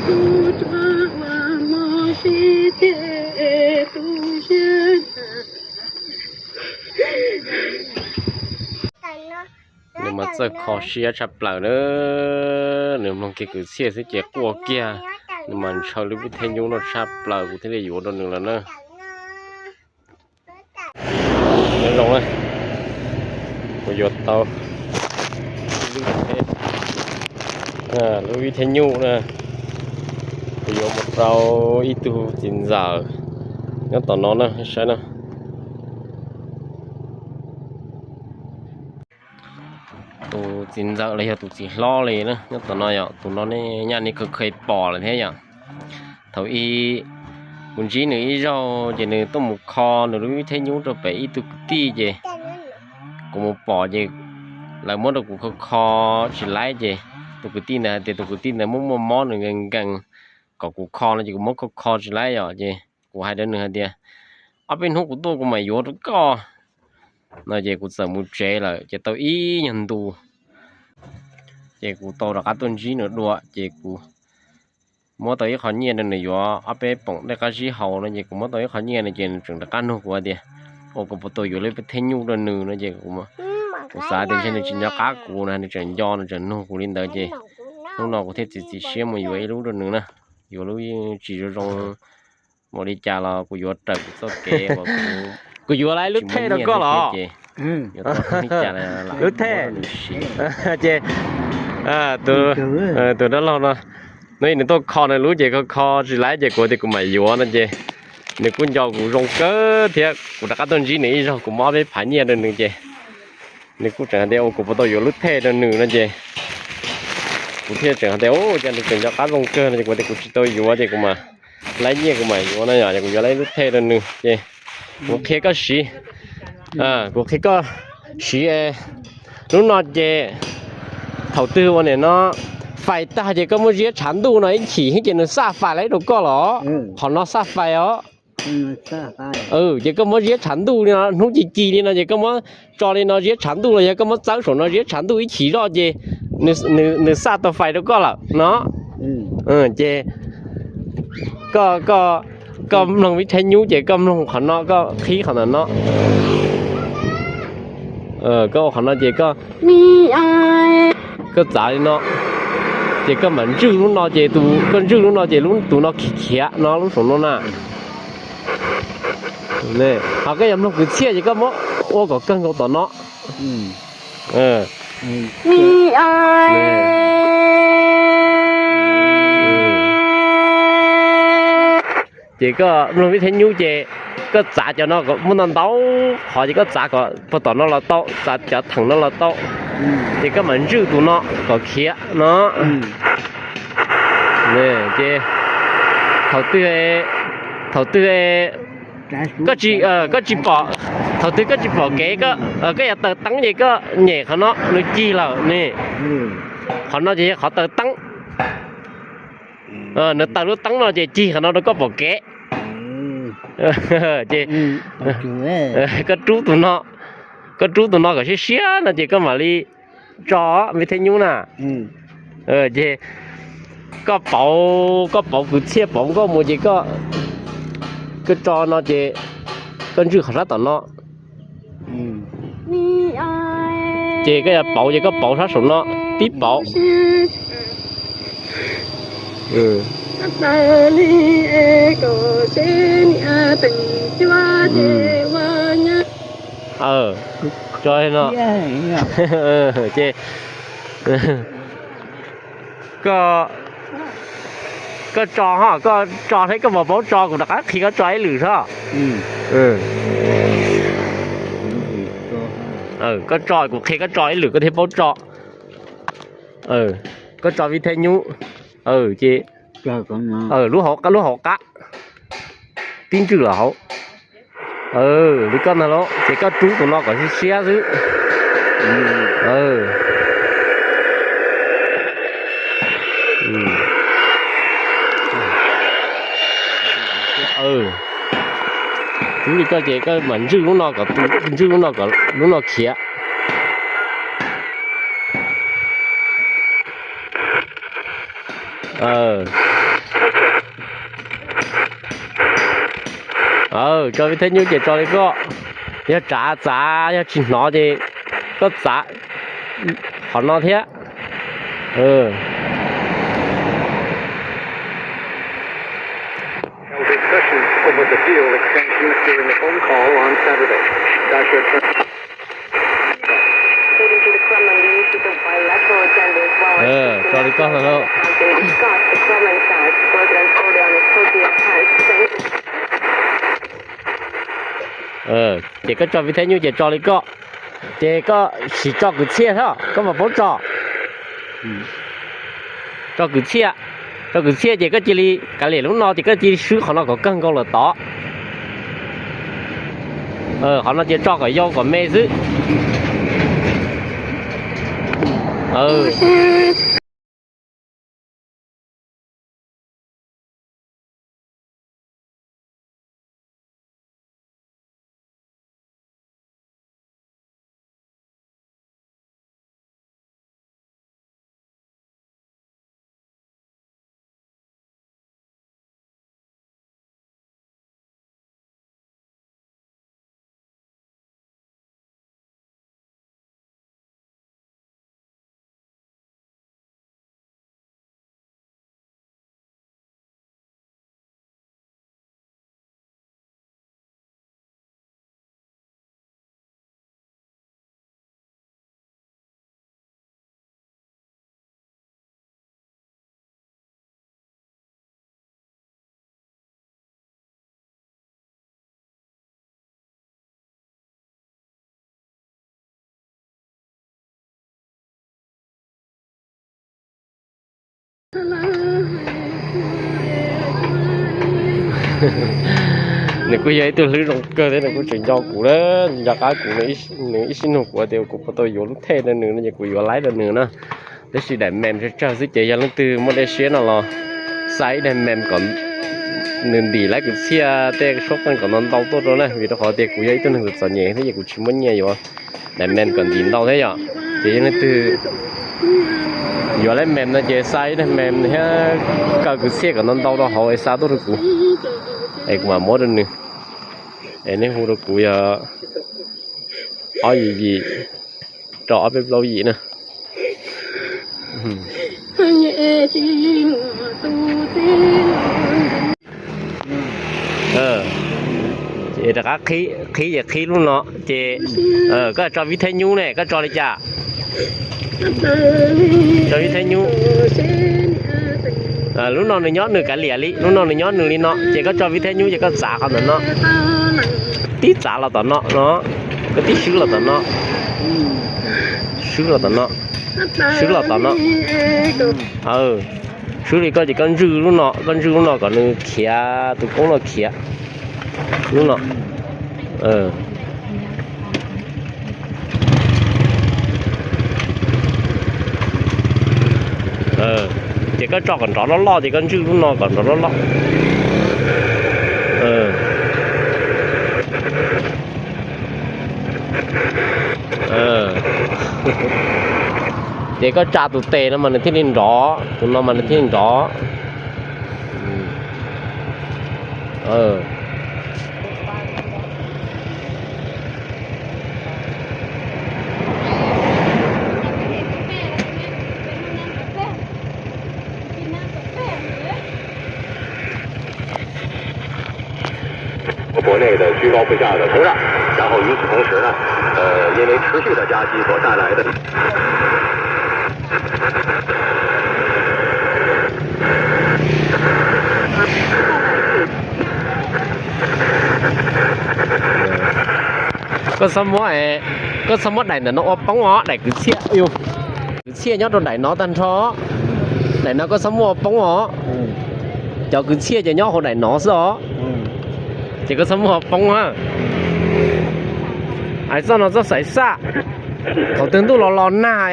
Nws mas txawj kho siab tshaj plaws na. Nws mloog kiag kwv txhiaj xwb ces quaj kiag. Nws mas ntshaw lub vib theb nyub no tshaj plaws, kuv thiaj li yuav rau nws lawm na. Nyob zoo na, kuv yuav tau lub vib theb nyuj na, kuv yuav mus rau ib tug txiv ntxawm nyob tom no na, saib na. Tus txiv ntxawm los yog tus txiv hlob li na, nyob tom no yom, tus no nej nyaj nej kheev pom lawm thiab yom. Thaum ub kuv ntsib nws ib zaug ces nws tuaj mus kho nws lub vib theb nyub rau pem ib tug kwv tij ces kuv mus pom ces lawv muab rau kuv kho kho tsis laib ces tus kwv tij ntawd hais tias tus kwv tij ntawd muaj muaj mob nws nkees nkees kom kuv kho no ces kuv muab kho kho tsis laib yom ces kuv hais rau nws hais tias ob peb hnub kuv tuaj kuv mam yuav rau koj no ces kuv txawm mus tsev lawm ces tau ib nyuag ntu ces kuv tau rov qab tuaj ntsib nws dua ces kuv muab tau ib qho nyiaj rau nws yuav ob peb poom dej qab zib haus no ces kuv muab tau ib qho nyiaj no ces nws tseem rov qab nug kuv hais tias ua kuv puas tau yuav lub vib theb nyuj rau nws no ces kuv xav tias ntshe nws tsis nco qab kuv no nws tseem nco nws tseem nug kuv li ntawd ces hnub no kuv thiaj txiav txim siab mus yuav ib lub rau nws na. Yuav lub tsis zoo zoo npaum li cas los kuv yuav raws kuv txoj kev uas kuv, kuv yuav lub thej rau koj los? Lub thej ces tus dab laug no, nws tuaj kho nws lub ces kho kho tsis laib ces kuv tias kuv mam yuav no ces nws kuj nco kuv zoo kawg thiab kuv rov qab tuaj ntsib nws ib zaug kuv muab ob peb phav nyiaj rau nws ces nws kuj tseem hais tias ua kuv puas tau yuav lub thej rau nws no ces kuv thiaj tseem hais tias ua cas nws tseem nco qab zoo kawg no ces kuv tias kuv tsis tau yuav ces kuv mam laib nyiaj kuv mam yuav no yom, kuv yuav lub thej rau nws ces kuv qhia koj siv, kuv qhia koj siv lub no ces thaum twg ua nim no fais tag ces koj muab ziab tshav ntuj no ib chim ces nws xaj fais lawm rau koj los qhov no xaj fais os. Ces koj muab ziab tshav ntuj li no hnub ci ci li no ces koj muab tso li no ziab tshav ntuj los yog koj muab txawb saum no ziab tshav ntuj ib chim zoj ces nws xaj tau fais rau koj lawm no. Ces koj, koj mloog vib theb nyub ces koj mloog qhov no koj qhib qhov ntawm no. Koj ua qhov no ces koj, koj txav li no ces koj mam ntswj lub no ces tus, koj ntswj lub no ces lub tus no khiav khiav no lub saum no na. Ho koj yuav mloog kwv txhiaj ces koj muab ua kom kawg nkaus tom no. Ces koj mloog vib theb nyub ces koj txav cov no kom muaj ntau ntau qhov ces koj txav kom puag tom no los tau, txav cov theem no los tau. Ces koj mam ntswj tus no kom khiav no. Ces thaum twg, thaum twg koj tsis, koj tsis pom, thaum twg koj tsis pom kev, koj yuav taws teeb ces koj nyem qhov no nws cig lawm ne. Qhov no ces yog qhov taws teeb. Nws taws lub teeb no ces cig qhov no rau koj pom kev. Ces koj rub tus no, koj rub tus no kom siab siab no ces koj mam li tso vib theb nyub na. Ces koj pauv, koj pauv kwv txhiaj pauv nkauj mus ces koj, koj tso no ces koj ntswj qhov sab tom no. Ces koj yuav pauv ces koj pauv sab saum no, tib pauv. Tso no. Ces koj, koj tso ho, koj tso thiab koj puas paub tso, kuv rov qab qhia koj tso ib lwm soj. Koj tso, kuv qhia koj tso ib lwm koj thiaj paub tso. Koj tso vib theb nyub ces lub hauv, lub hauv qab tib ntswj los hauv. Li koj ntag lauj, ces koj rub tus no kom siab siab xwb. Rub li koj ces koj mam ntswj lub no kom, ntswj lub no kom lub no khiav. Tso vib thab nyub ces tso li koj. Yog tsav txav yog tsis hnov ces koj txav qhov no thiab. Tso li koj no lauj. Ces koj tso vib thab nyub ces tso li koj. Ces koj sim tso kwv txhiaj thiab, koj mam paub tso. Tso kwv txhiaj, tso kwv txhiaj ces koj cia li kav liam lub no ces koj cia li swb qhov no kom kawg nkaus lawm tod. Qhov no ces tso kom yau kom me xwb. Nws kuj yog ib tug hlwb zoo kawg thiab, nws kuj tseem nco kuv, nco qab kuv, nws ib sij nug kuv tias kuv puas tau yuav lub thej rau nws no ces kuv yuav laib rau nws na. Tab sis daim mem tsawg tsawg xwb ces yog leej twg muaj dej siab no los xa ib daim mem kom nws ntim laib kwv txhiaj tej suab qeej kom ntau ntau tuaj rau na, vim rau qhov tias kuv yog ib tug neeg txom nyem thiab ces kuv tsis muaj nyiaj yuav daim mem kom ntim ntau thiab yom. Ces yog leej twg yuav laib mem no ces xa ib daim mem thiab kaw kwv txhiaj kom ntau ntau rau hauv es xa tuaj rau kuv, es kuv mam muab rau nws. Es nej hu rau kuv yog ob yim yim rau ob peb plaub yim na. Ces rov qab qhib, qhib ces qhib lub no ces koj tso vib thab nyub ne, koj tso li cas? Tso vib thab nyub. Lub no nws nyob nws kav liam li, lub no nws nyob nws li no ces koj tso vib thab nyub ces koj txav qhov ntawm no, tib txav los tom no no, koj tib swb los tom no, swb los tom no, swb los tom no. Swb li koj ces koj ntswj lub no, koj ntswj lub no kom nws khiav, tus koob no khiav. Lub no. Ces koj tso kom nrov loj loj ces koj ntswj lub no kom nrov loj loj. Ces koj tsa tus tes no mas nws thiaj li nrov, tus no mas nws thiaj li nrov. Quốc内的居高不下的通胀，然后与此同时呢，呃，因为持续的加息所带来的 Koj txhob muab, koj txhob muab daim ntawm no ua poob os, daim kwv txhiaj, kwv txhiaj nyob rau daim no tag nrho. Daim no koj txhob muab ua poob os. Cov kwv txhiaj ces nyob hauv daim no xwb os. Ces koj txhob muab ua poob na. Hais txoj no txoj xaiv xaj. Thaum twg ntuj los los nag,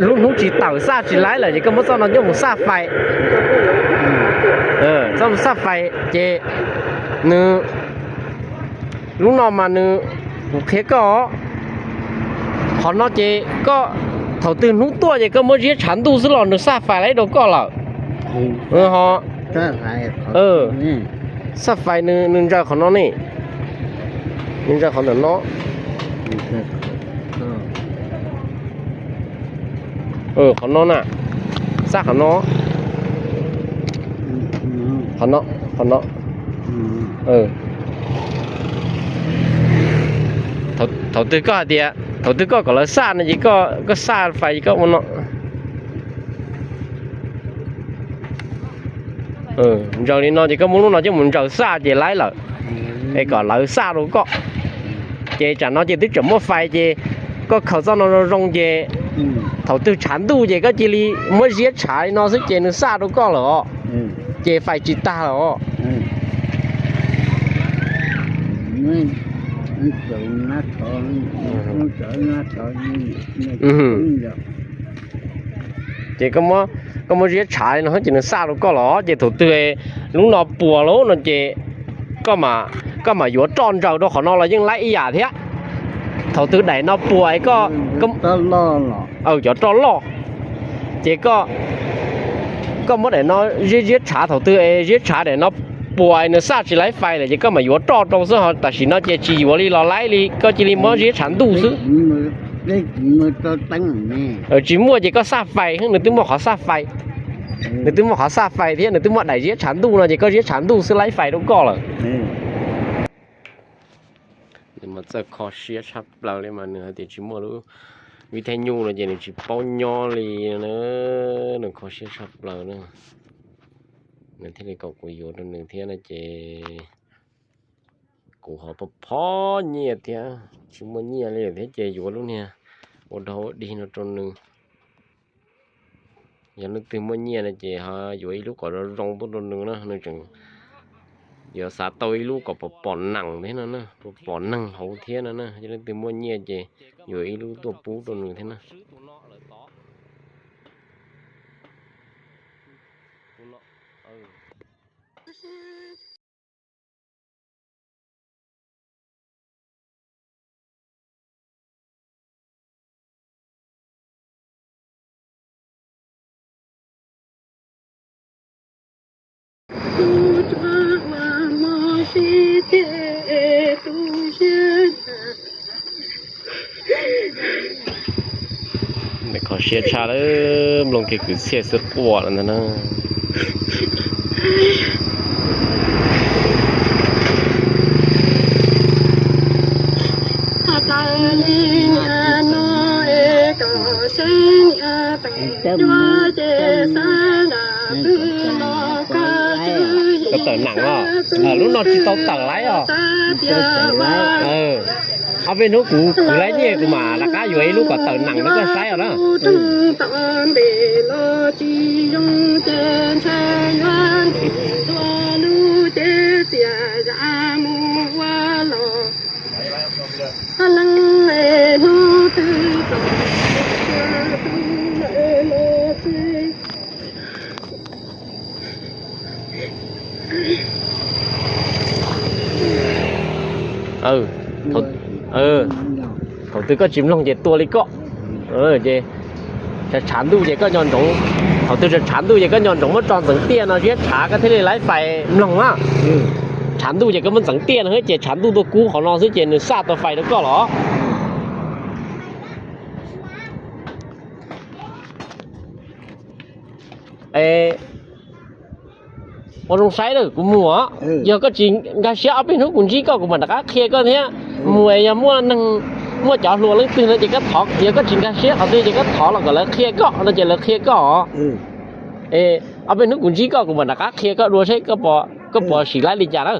lub hnub tsis tawm xaj tsis laib lawm ces koj muab txoj no coj mus xaj fais. Txoj mus xaj fais ces nws, lub no mas nws, kuv qhia koj, qhov no ces koj, thaum twg hnub tuaj ces koj muab ziab tshav ntuj xwb los nws xaj fais laib rau koj lawm. Ho, xaj fais nws, nws ntsaws qhov no ne. Nws ntsaws qhov ntawm no. Qhov no na. Xaj qhov no. Qhov no, qhov no. Thaum twg koj hais tias, thaum twg koj kom lawv xaj no ces koj xaj fais koj ua no. Ntsaws li no ces koj muab lub no coj mus ntsaws xaj ces laib lawm. Es kom lawv xaj rau koj. Ces tsam no ces twb tseem muaj fais ces koj khaws txoj no zoo zoo ces thaum twg tshav ntuj ces koj cia li muab ziab tshav li no xwb ces nws xaj rau koj lawm os. Ces fais tsis tag lawm os. Ces koj muab ziab tshav li no ces nws xaj rau koj los ces thaum twg lub no puas lawm no ces koj mam yuav roj ntsaws rau qhov no los yeej laib ib yam thiab. Thaum twg daim no puas koj, cov roj loj, ces koj muab daim no ziab ziab tshav, thaum twg ziab tshav daim no puas nws xaj tsis laib fais lawm ces koj mam yuav roj rau xwb, ho tam sim no ces tsis yuav li los laib li, koj cia li muab ziab tshav ntuj xwb. Tsis muaj ces koj xaj fais, nws twb muaj qhov xaj fais. Nws twb muaj qhov xaj fais thiab nws twb muaj daim ziab tshav ntuj no ces koj ziab tshav ntuj xwb laib fais rau koj lawm. Nws mas txawj kho siab tshaj plaws li mas nws hais tias tsis muaj lub vib thaj nyuj no ces nws tsis paub nyob li na. Nws kho siab tshaj plaws na. Nws thiaj li kom kuv yuav rau nws thiab no ces kuv ho phob phob nyiaj thiab, tsis muaj nyiaj li thiab ces yuav lub niag ua dog ua dig no rau nws. Yog leej twg muaj nyiaj no ces ho yuav ib lub kom zoo zoo tuaj rau nws na, nws tseem yuav xav tau ib lub kom pom pom neeg thiab no na, pom pom neeg hauv thiab no na. Yog leej twg muaj nyiaj ces yuav ib lub tuaj pub rau nws thiab na. Nws kho siab tshaj lawm, mloog kiag kwv txhiaj xwb quaj lawm ntag na. Koj tawm neem os, lub no tsis tau tawm laib os. Ob peb hnub kuv khwv laib nyiaj kuv mam rov qab yuav ib lub kom tawm neem rau koj saib os na. Thaum twg koj tsis mloog ces tua li koj. Ces tshav ntuj ces koj nco ntsoov, thaum twg tshav ntuj ces koj nco ntsoov muab tso ntxeev tiaj no ziab tshav koj thiaj li laib fais mloog na. Tshav ntuj ces koj muab ntxeev tiaj no ces tshav ntuj tuaj kub qhov no xwb ces nws xaj tau fais rau koj los. Es ua zoo saib na, kuv mus os. Yog koj tsis nkag siab ob peb hnub kuv ntsib koj kuv mam rov qab qhia koj thiab. Mus es yog muaj neeg, muaj cov hluas leej twg no ces koj thov, yog koj tsis nkag siab qhov twg ces koj thov los kom lawv qhia koj no ces lawv qhia koj os. Es ob peb hnub kuv ntsib koj kuv mam rov qab qhia koj dua seb koj puas sim laib li cas na.